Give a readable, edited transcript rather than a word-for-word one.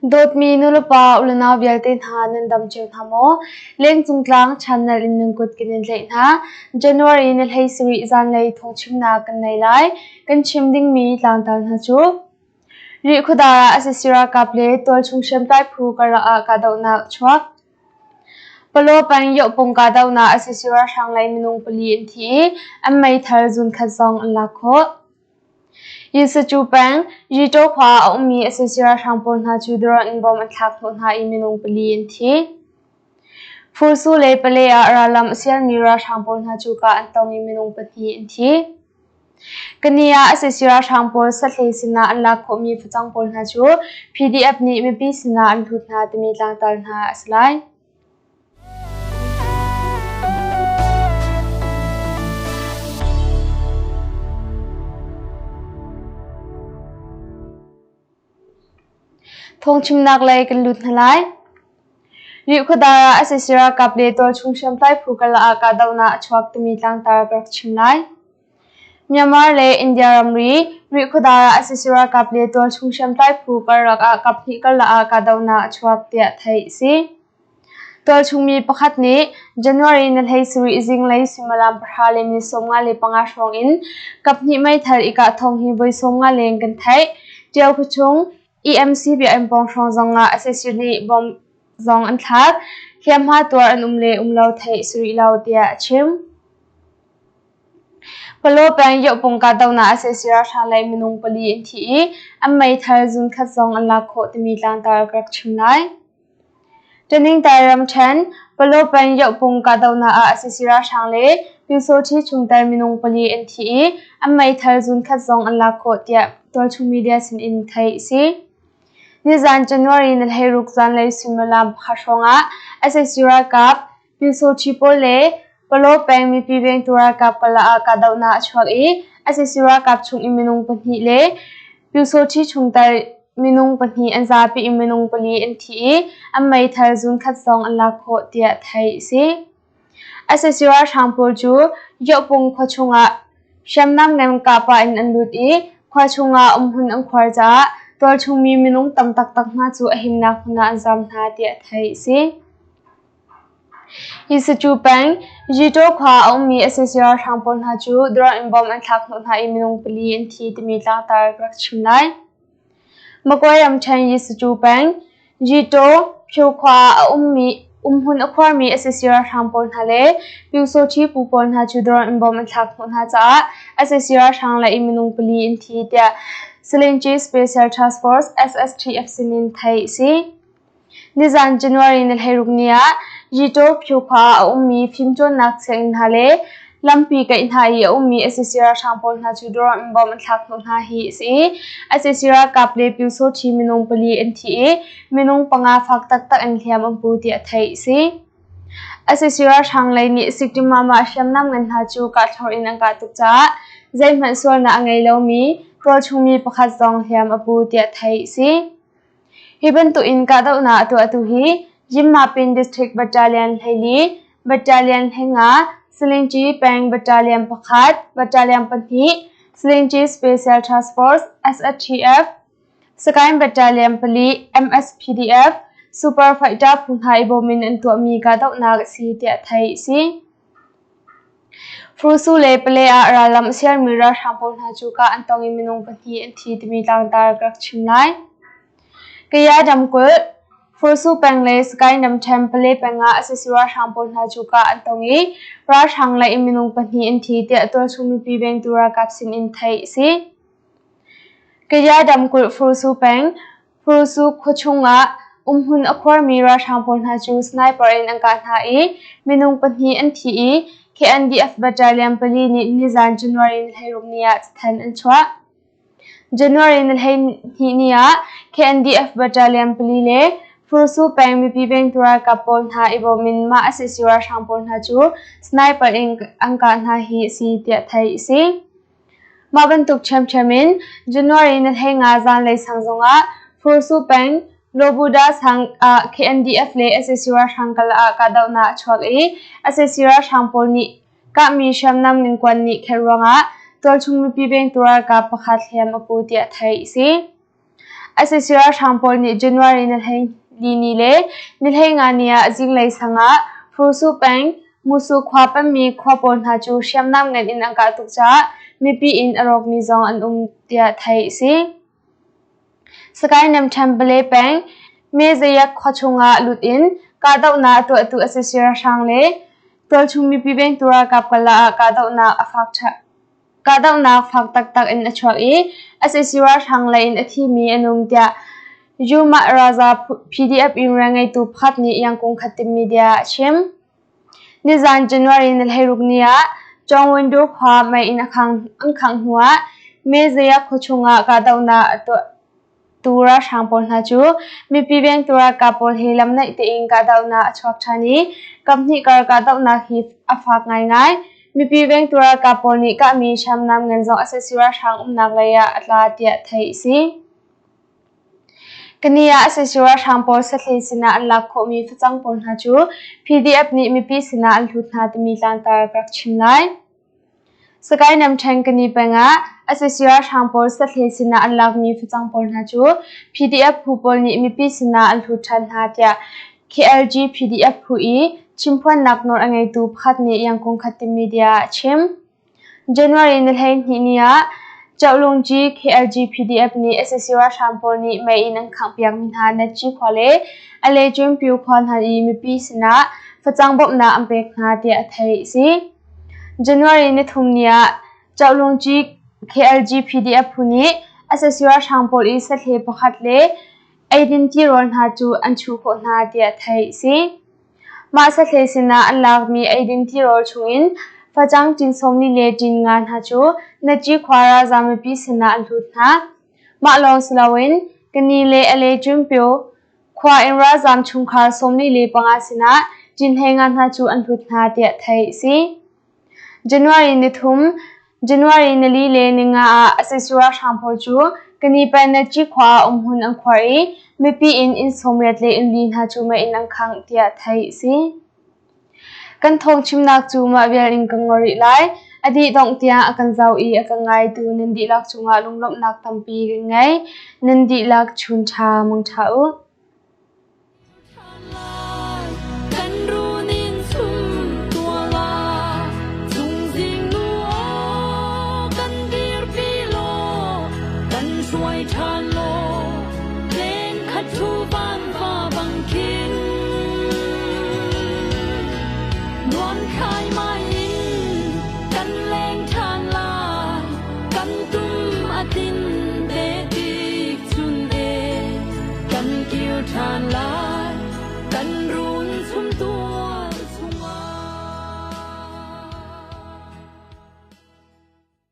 Dawtmi nulepa ulenau vialte hna nan dam cio hna maw? Lengcung tlang channel in nan kut kan in tlaih hna. January ni 17 zanlei thawngchimnak kan nei lai. Kan chim dingmi tlangtar hna cu Rihkhawdar ah sac ralkap le tualchung hriamtlai phu karlak ah kahdohnak a chuak. Palaw peng Yohpung kahdohnak sac ralhrang lei minung pali an thi i an meithal zunkhat zong an lak khawh. Yisacu peng, Yitaw khua ah a ummi sac ralhrang pawl hna cu drone in bom an thlak hnawh hna i minung pali an thi. Fursu le Pale ah rallam a sialmi ralhrang pawl hna cu kah an tong i minung pahnih an thi. Kani ah sac ralhrang pawl sahlei sinah an lak khawhmi facang pawl hna cu PDF nih mipi sinah an hlut hna timi tlangtar hna a si lai. Phungchimnak lei kan lut hna lai. Rihkhawdar ah sac ralkap le tualchung hriamtlai phu karlak ah kahdohnak a chuak timi tlangtar ka rak chim lai. Myanmar le India ramri Rihkhawdar ah sac ralkap le tualchung hriamtlai phu karlak ah kaphnih karlak ah kahdohnak a chuak tiah theih a si. Tualchung mi pakhat nih January ni 17 zinglei suimilam pahra le ni 55 hrawng in kaphnih meithal i kah thawng hi voi 50 leng kan theih. Ṭio khuachung EMC biakinn pawng hrawng zongah sac nih bomb zong an thlak. Hliamhma tuar an um le um lo theih a si rih lo tiah a chim. Palaw peng Yohpung kahdohnak sac ralhrang lei minung pali an thi i an meithal zunkhat zong an lak khawh timi tlangtar ka rak chim lai. Ṭaningtai ramṭhen, Palaw peng Yohpung kahdohnak ah sac ralhrang le Pyusawṭhi chungtel minung pali an thi i an meithal zunkhat zong an lak khawh tiah tualchung media sinin theih a si. Nizan January ni 16 zanlei suimilam pakhat hrawngah sac ralkap Pyusawṭhi pawl le Palaw peng mipi vengtu ralkap karlak ah kahdohnak a chuak i sac ralkap chung in minung pahnih le Pyusawṭhi chungtel minung pahnih an zapi in minung pali an thi i an meithal zunkhat zong an lak khawh tiah theih a si. Sac ralhrang pawl cu Yohpung khua chungah hriamnam ngan kahpah in an lut i khua chungah umhmun an khuar caah tualchung mi minung tam taktak hna cu a himnak hmun ah an zam hna tiah theih a si. Yisacu peng, Yitaw khua a ummi sac ralhrang pawl hna cu drone in bomb an thlak hnawh hna i minung pali an thi timi tlangtar ka rak chim lai. Magway ramṭhen Yisacu peng, Yitaw Phyo khua a ummi umhmun a khuarmi sac ralhrang pawl hna le Pyusawṭhi pu pawl hna cu drone in bomb an thlak hnawh hna caah sac ralhrang lei in minung pali an thi tiah Salinci Special Task Force SSTF sinin theih a si. Nizan January ni 16 ni ah Yitaw Phyo khua ah a ummi fimcawnnak sianginn hna le lampi kaih hna i a ummi sac ralhrang pawl hna cu drone in bomb an thlak hnawh hna hi a si i sac ralkap le Pyusawṭhi minung pali an thi i minung panga fak taktak in hliam an pu tiah theih a si. Sac ralhrang lei nih Siktimama hriamnam ngan hna cu kahthlorh in an kah tuk caah zeihmanh sualnak a ngei lomi tualchung mi pakhat zong hliam a pu tiah theih a si. Hi bantuk in kahdohnak a tuahtu hi Yinmapin District Battalion 14, Battalion 15, Salingyi peng Battalion pakhat, Battalion pahnih, Salingyi Special Task Force SSTF, Sagaing Battalion pali, MSPDF, Super Fighter phu hna i bawm in an tuahmi kahdohnak a si tiah theih a si. Frusu le Pale ah rallam a sialmi ralhrang pawl hna cu kah an tong i minung pahnih an thi timi tlangtar ka rak chim lai. Kaya ramkulh, Frusu peng le Sagaing ramṭhen Pale peng ah sac ralhrang pawl hna cu kah an tong i ralhrang lei in minung pahnih an thi tiah tualchung mipi vengtu ralkap sin in theih a si. Kaya ramkulh Frusu peng, Hrusu khuachung ah umhmun a khuarmi ralhrang pawl hna cu sniper in an kah hna i minung pahnih an thi i KNDF Battalion pali nih nizan January ni 16 ni ah cathanh an chuah. January ni 12 ni ah KNDF Battalion pali le Hrusu peng mipi vengtu ralkap pawl hna i bawm in mah sac ralhrang pawl hna cu sniper in an kah hna hi a si tiah theih a si. Mah bantuk ṭhiamṭhiam in January ni 15 zanlei sang zongah Fursu peng Lobuda sang ah KNDF le sac ralhrang kal ah kahdohnak a chuak i sac ralhrang pawl nih kahmi hriamnam ningkuan nih khelh ruangah tualchung mipi vengtu ralkap pakhat hliam a pu tiah theih a si. Sac ralhrang pawl nih January ni 14 ni le ni 15 ni ah zinglei sang ah Hrusu peng Musu khua pemmi khua pawl hna cu hriamnam ngan in an kah tuk caah mipi inn a rawkmi zong an um tiah theih a si. Sagaing Namṭhen Pale peng Mezayak khua chungah lut in kahdohnak a tuahtu sac ralhrang le tualchung mipi vengtu ralkap karlak ah kahdohnak a fak Kahdohnak fak taktak in a chuak i sac ralhrang lei in a thimi an um tiah Yumah Raza PDF in rianngeitu pakhat nih Yangkung Khatim Media ah a chim. Nizan January ni 16 ni ah Chawngwindu khua mei in an khangh hnuah Mezaya khua chungah kahdohnak a tuah. Tu ralhrang pawl hna cu mipi vengtu ralkap pawl he lamnaih tein kahdohnak a chuak ṭhan i kaphnih kar kahdohnak hi a fak ngaingai. Mipi vengtu ralkap pawl nih kahmi hriamnam ngan zong sac ralhrang umnak lei ah a tla tiah theih a si. Kani ah sac ralhrang pawl sahle sinah an lak khawhmi facang pawl hna cu PDF nih mipi sinah an hlut hna timi tlangtar ka rak chim lai. Sagaing ramṭhen Kani peng ah sac ralhrang pawl sahle sinah an lakmi facang pawl hna cu PDF phu pawl nih mipi sinah an hlut ṭhan hna tiah KLG PDF phu i chimphuannak nawl a ngeitu pakhat nih Yangkung Khatim Media ah a chim. January ni 12 ni ah Chohlungci KLG PDF nih sac ralhrang pawl nih mei in an khanghpiakmi hna Natci khua le Alejunpyu khua hna i mipi sinah facang bawmhnak an pek hna tiah theih a si. January nithum ni ah Chohlungci KLG PDF phu nih sac ralhrang pawl i sahle pakhat le eidin tirawl hna cu an chuh khawh hna tiah theih a si. Mah sahle sinah an lakmi eidin tirawl chungin facang ṭin 40 le ṭin nga hna cu Natci khua ralzaam mipi sinah an hlut hna. Mah lawng si loin Kani le Ale Junpyo Khua in ralzaam chungkhar 45 sinah ṭinhlei nga hna cu an hlut hna tiah theih a si. January nithum, January nili le ninga ah sac ralhrang pawl cu Kani-Panatci khua ah umhmun an khuar i mipi inn inn 80 le inn li hna cu mei in an khangh tiah theih a si. Kan thawngchimnak cu mah vial in kan ngol rih lai. A dih dongh tiang a kan zoh i a kan ngaitu nan dihlak cungah lunglawmhnak tampi kan ngei. Nan dihlak chun ṭha mang ṭha u. Kan runin sum tuala zungzing nu aw kan dirpi law kan hruai ṭhan law leng khat thu van va bang khin nuam khai mai.